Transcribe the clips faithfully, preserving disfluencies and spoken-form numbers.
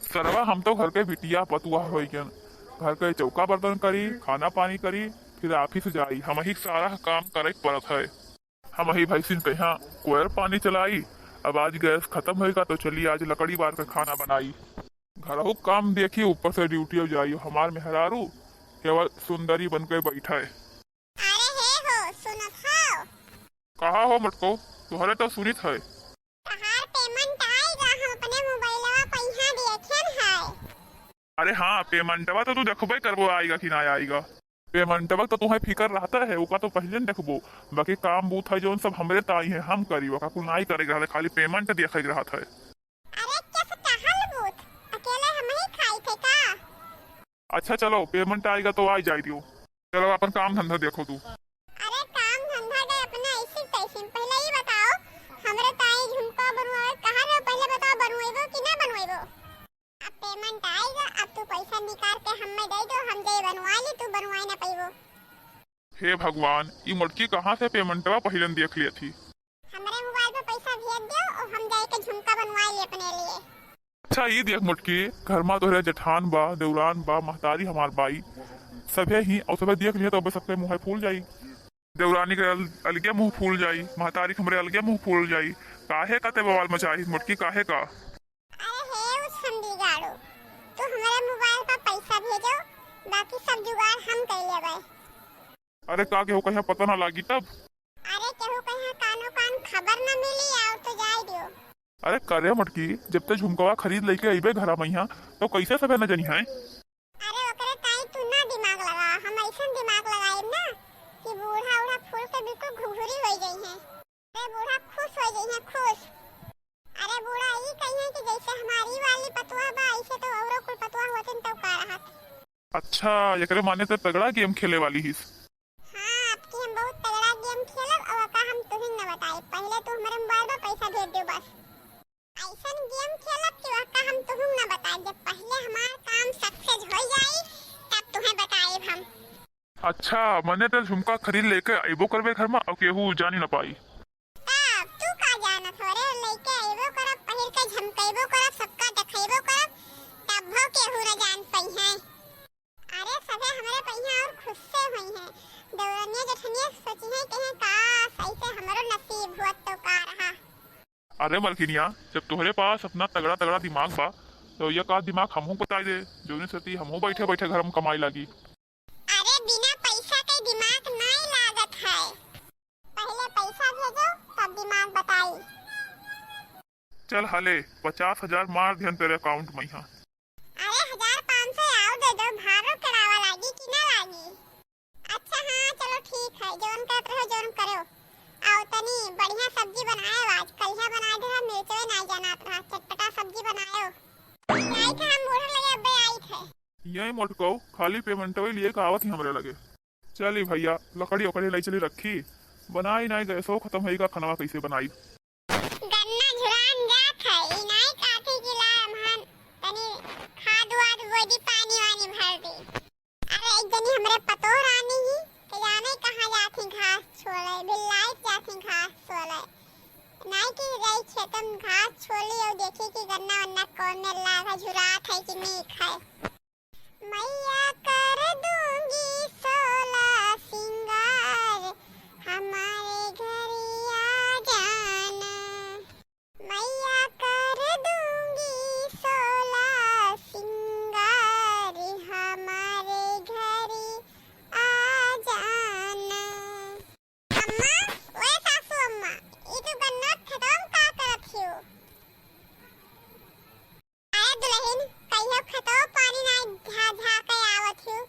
सरवा, हम तो घर के बिटिया पतुआ होइगन। घर के चौका बर्तन करी, खाना पानी करी, फिर office जाई। हमही के सारा काम करे के पड़त है। हमही भैंसिन के यहाँ कोयर पानी चलाई। अब आज gas खतम होइगा तो चली आज लकड़ी बार के खाना बनाई। घरहू काम देखी, ऊपर से duty जाई। हमार मेहरारू केवल सुंदरी बन के बैठे। अरे हे हो, सुनत हो? कहा हो मोटको, तोहरे तो सुनित है। तहार payment आइगा, हम अपने मोबाइलवा पइहा देखेन है। अरे हाँ, paymentवा तो तू देखबे करबो आइगा कि ना आइगा। Paymentवा तो तुहे फिकर रहता है, ओका तो पहिले न देखबो। बाकी काम बूत है जौन सब हमरे ताई है, हम करी, ओका कुल नाई करे के रहता, खाली payment देखे के रहता है। अरे, कस टहल बूत? अकेले हमही खाई थे का? अच्छा चलो, payment आइगा तो आई जाई दियो। चलो अपन काम धंधा देखो तू। अरे काम धंधा के अपना ऐसी तैसी, पहिले ई बताओ, हमरे ताई झुमका बनवावे कहा रहो, पहिले बताओ बनवेबो कि ना बनवेबो? अब payment आइगा, अब तू पैसा निकाल के हमें दे दो, हम जाई बनवाई ली, तू बनवाई ना पइबो। हे भगवान, ई मोटकी कहाँ से paymentवा पहिलन देख लिया थी? हमरे मोबाइल पे पैसा भेज दियो और हम जाई के झुमका बनवाई ली अपने लिए। अच्छा, ई देख मोटकी, घर मा तोहरे जेठान बा, देवरान बा, महतारी हमार बाई, सभे ही, और सभे देख लिहे तो अबे सबके मुँह फूल जाई। देवरानी के अल-, अलगे मुँह फूल जाई, महतारी के हमरे अलगे मुँह फूल जाई। काहे का ते बवाल मचाई मोटकी, काहे का? अरे हे उछंदी गाड़ू, तू हमरे मोबाइल पर पैसा भेजो, बाकी सब जुगाड़ हम कर लेबै। अरे का केहू कहीं पता ना लागी तब? अरे केहू कहीं कानो कान खबर ना मिली और तो जाए दियो। अरे करे मटकी, जब ते झुमकवा खरीद लेके अइबे घरा मइहा, तो कैसे सबे न जनी है? अरे ओकरे ताई तू ना दिमाग लगा, हम ऐसन दिमाग लगाइब ना कि बूढ़ा उढ़ा फूल के बिल्कुल घुघुरी होइ जइहें। अरे बूढ़ा खुश होइ जइहें, खुश। अरे बूढ़ा ई कहिहें कि जैसे हमारी वाली पतुआ बा, ऐसे तो औरो कुल पतुआ होतिन तब का रहत। अच्छा, एकरे माने तो तगड़ा game खेले वाली हिस। हाँ, अब की हम बहुत तगड़ा game खेलब, अब का हम तुहिन न बताई, पहले तू हमरे मोबाइल पर पैसा भेज दे बस। ऐसन game खेलब कि वह का हम तुहूँ ना बताएब। जब पहले हमार काम success हो जाई, तब तुहें बताएब हम। अच्छा, मने ते झुमका खरीद लेके अइबो करबे घर में और केहू जानी ना पाई। तब तू का जानत हो रे, लेके अइबो करब, पहिर के झमकइबो करब, सबका देखइबो करब, तब हो केहू ना जान पइहें। अरे सभे हमरे पइहें और खुश से होइहें। देवरनिया जेठनिया सोचिहें, कहें, "काश, ऐसे हमरो नसीब हुअत तो का रहा।" अरे मलकिनिया, जब तोहरे पास अपना तगड़ा तगड़ा दिमाग बा, तो ये का दिमाग हमहू बताई दे, जौने सती हमहू बैठे बैठे घर में कमाई लागी। अरे बिना पैसा के दिमाग नाई लागत है, पहले पैसा भेजो तब दिमाग बताई। चल हले, पचास हजार मार दिहन तेरे account में यहाँ। अरे हजार पाँच सौ और दे दो, भारो करावा लागी कि ना लागी? अच्छा हाँ, चलो ठीक है, जौन करत रहो, जौन करो। आओ तनी बढ़िया सब्जी बनाए आज, कलिया बनाए दे, मिर्चवे नाई जनात रहा, चटपटा सब्जी बनायो। आई थे हम बूढ़ा लगे, अबे आई थे। यही मोटको, खाली paymentवे लिए का आवत ही हमरे लगे। चली भैया, लकड़ी ओकड़ी ले चली रखी, बनाई नाई गैसो खतम होई का, खनवा कैसे बनाई? गन्ना झुरान जात है, ई नाई काथी की ला हमहन तनी खाद वाद बोई दी, पानी वानी भर दी। अरे एक जनी हमरे पतोह रानी ही, के जाने कहाँ जात ही घास छोले, बिल्लाइत जात ही घास छोले। नाई की जाई खेतम घास छोली और देखी कि गन्ना वन्ना कौन में लाग है, झुरात है कि नीक है। मैया कर दूंगी सोलह सिंगार, हमारे घर आ जाना। मैया कर दूंगी सोलह सिंगार, हमारे घर आ जाना। अम्मा, ओए सासू अम्मा, ई तू गन्ना खेतवा में का करत हियो? अरे दुलहिन, कहियो खेतवा पानी ना झा-, झा के आवत हियो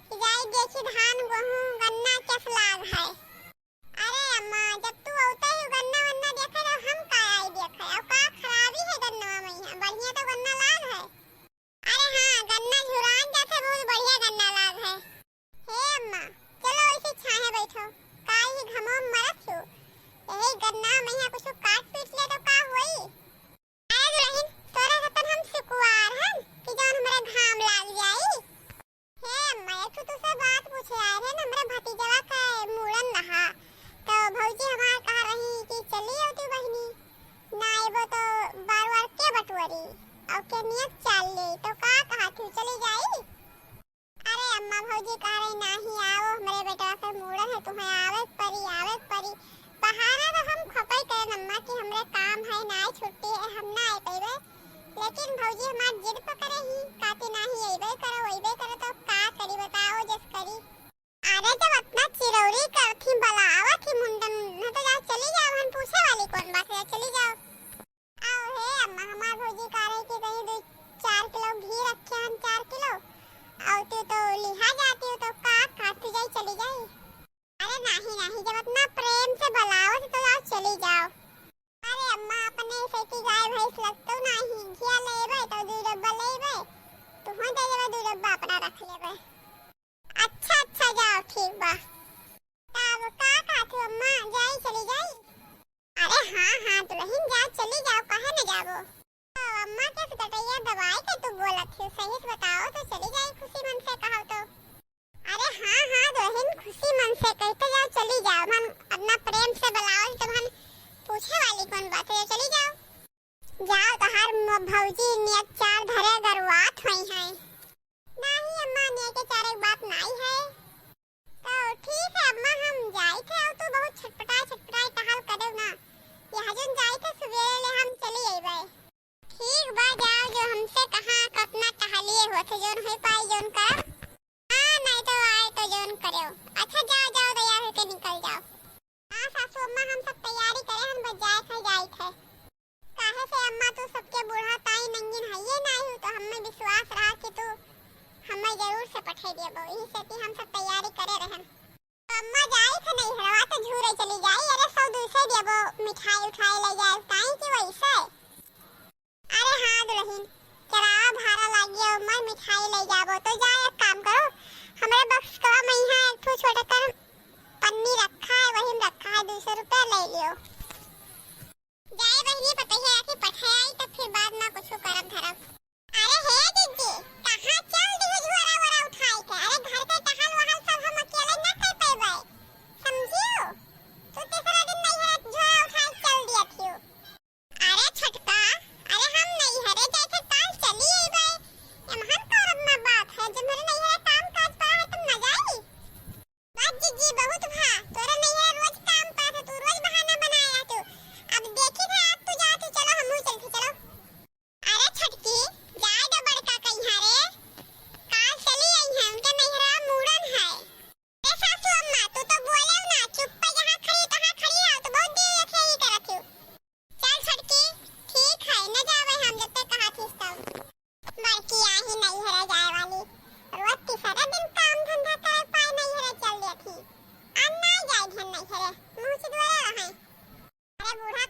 कि जाई देखी धान, गोहूँ, गन्ना कस लाग है। अरे अम्मा, जब तू अउते ही गन्ना वन्ना देखे तो हम का आई देखे? अब का खराबी है गन्ना में यहाँ? बढ़िया तो गन्ना लाग है। अरे हाँ, गन्ना झुरान जाते बहुत बढ़िया गन्ना लाग है। हे अम्मा, चलो ऐसे छाहे बैठो, का ही घमो में मरत हो? यही गन्ना में यहाँ कुछ काट पीट ले तो का होई? अरे दुलहिन, तोरे रतन हम सुकुवार हन कि जौन हमरे घाम लाग जाई? हे अम्मा, एक ठो तुसे बात पूछे आए रहे न, हमरे भतीजवा के मूड़न रहा। तू चली जाई। अरे अम्मा, भौजी कह रही, "नाही आओ, हमरे बेटवा के मूड़न है, तुहें आवे के परी, आवे के परी।" बहाना तो हम खपई करन अम्मा कि हमरे काम है, नाही छुट्टी है, हम ना आए पइबे। लेकिन भौजी हमार जिद पकड़े ही, कहती, "नाही अइबे करो, अइबे करो।" तो का करी बताओ, जस करी। अरे जब अतना चिरौरी करथी, बलावत ही मुंडन, न तो जाओ, चली जाओ, हम पूछे वाली कौन बात है, चली जाओ। आओ हे अम्मा, हमार भौजी कह रही कि कहीं दो चार किलो घी रखे हन, चार किलो, और तू तो लिहा जाती हो, तो का, का तू जाई, चली जाई। अरे नाही, नाही, जब अतना प्रेम से बलावत तो जाओ, चली जाओ। अरे अम्मा, अपने से की गाय भैंस लगतो नाही, घिया लेबे तो दू डब्बा लेबे, तुहों दे देबे दू डब्बा, अपना रख लेबे। अच्छा, अच्छा, जाओ, ठीक बा। तब का कहत हो अम्मा, जाई, चली जाई? अरे हाँ, हाँ, दुलहिन, जाओ, चली जाओ, काहे न जाबो? तो अम्मा, किस गटैया दबाई के तू बोलत हो? सही से बताओ तो, चली जाई खुशी मन से कहो तो। अरे हाँ, हाँ, दुलहिन, खुशी मन से कहते जाओ, चली जाओ। मन अपना प्रेम से बुलाओ, जब हम पूछे वाली कौन बात है, चली जाओ। जाओ, तोहार म-, भौजी नियत चार धरे गरुआत होई हैं। नाही अम्मा, नियत चार एक बात नाही है। तो ठीक है अम्मा, हम जाइत है, और तू बहुत छटपटाए छटपटाए टहल करेउ ना, यह जन जाइत है, सुबेरे ले हम चली अइबे। ठीक बा, जाओ, जो हमसे कहाँ कतना टहलिए होत है, जौन हो पाई जौन करब। हाँ, नहीं तो आए तो जौन करेउ। अच्छा, जाओ, जाओ, तैयार होके निकल जाओ। हाँ सासू अम्मा, हम सब तैयारी करे हन, बस जाए थे, जाइत है। काहे से अम्मा, तू सबके बूढ़ा ताई नंगिन हइये नाई हू, तो हमें विश्वास रहा कि तू हमें जरूर से पठे देबो, यही से कि हम सब तैयारी करे रहन। तो अम्मा जाई थे नैहरवा तो झूरे चली जाई, अरे सौ दू सौ देबो, मिठाई उठाई ले जाए ताई कि वैसे। अरे हाँ दुलहिन, किराया भाड़ा लागी और मैं मिठाई ले जाबो, तो जा एक काम करो, हमरे बक्सवा में यहाँ एक ठो छोटा कर पन्नी रखा है, वही में रखा है, दो सौ रुपया ले लियो। जाए बहिनी, पतोहिया के पठाई, तब फिर बाद में कुछ करब धरब। अरे हे जीजी, कहाँ चल दिहु झोरा वोरा उठाई के? अरे घर के टहल वहल सब हम अकेले ना कर पइबे, समझियो? तू तीसरा दिन नैहरे झोरा उठाई के चल दिया थियो। अरे छोटका, अरे हम नैहरे जाए थे, काल चली अइबे। एमहन का अपना बात है, जब मेरे नैहरे काम काज पड़ा है, तुम न जाई। बस जीजी, बहुत भा, तोरे नैहरे रोज काम पड़ा था, तू रोज बहाना बनाया तू। अब देखी था, आज तू जा, तू चलो, हमहू चलते, चलो। अरे छोटकी, जाए दो बड़का कहिया रे, काल चली आई है, उनके नैहरा मूड़न है। ए सासू अम्मा, तू तो बोले ना, चुप्पे जहाँ खड़ी तहाँ खड़ी हो, तो बहुत देर से ही करत हो। चल छोटकी, ठीक है, न जावे हम जब तक कहा थी तब। बड़की आही नैहरे जाए वाली, रोज तीसरा दिन काम धंधा करे पाए नैहरे चल देती। आ ना जाए ध्यान नैहरे, मुँह से दुआरे रहे। अरे बूढ़ा